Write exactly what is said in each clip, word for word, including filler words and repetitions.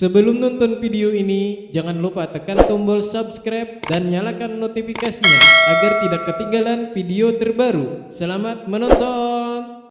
Sebelum nonton video ini, jangan lupa tekan tombol subscribe dan nyalakan notifikasinya agar tidak ketinggalan video terbaru. Selamat menonton.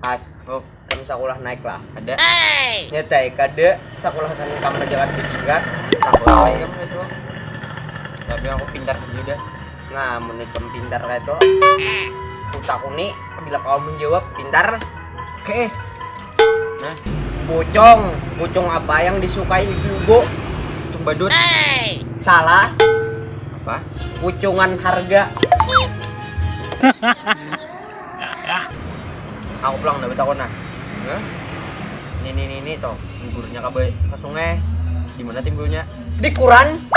As, oh, kan sakulah naik lah. Ada. Nyatai kada sakulah kan kamu aja kan tingkat. Sakulah lagi kamu itu. Tapi aku pintar juga dah. Nah, mun ikam pintar kayak itu, aku takuni bila kau menjawab pintar. Oke. Nah, pucung, pucung apa yang disukai ibu-ibu? Pucung badut. Salah. Apa? Pucungan harga. Aku pulang dapat aku nah. Hah? Nini nini toh, gurnya ke, ke sungai. Di mana timbulnya? Di kuran.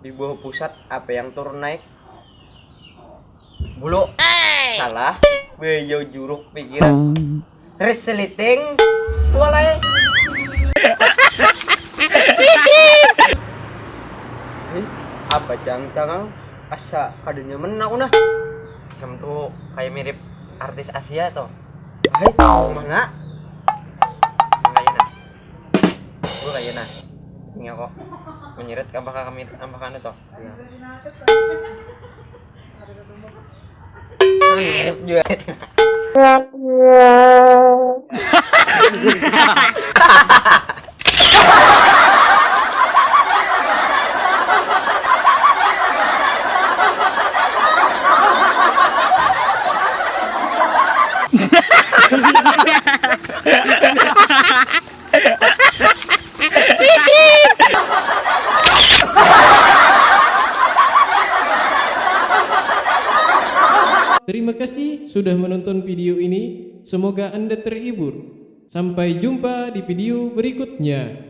Di bawah pusat apa yang turun naik? Bulu. Salah. Bejau juruk pikiran. Resleting. Walai. Hih, apa cang-cangang? Asa kada nyaman aku nah. Kamu tuh kayak mirip artis Asia tuh. Hai, mana? Makanya nah. Gue kayak nah. Ini kok menyeret ke apa kami apa kan itu. Iya. Menyeret juga. Terima kasih sudah menonton video ini. Semoga Anda terhibur. Sampai jumpa di video berikutnya.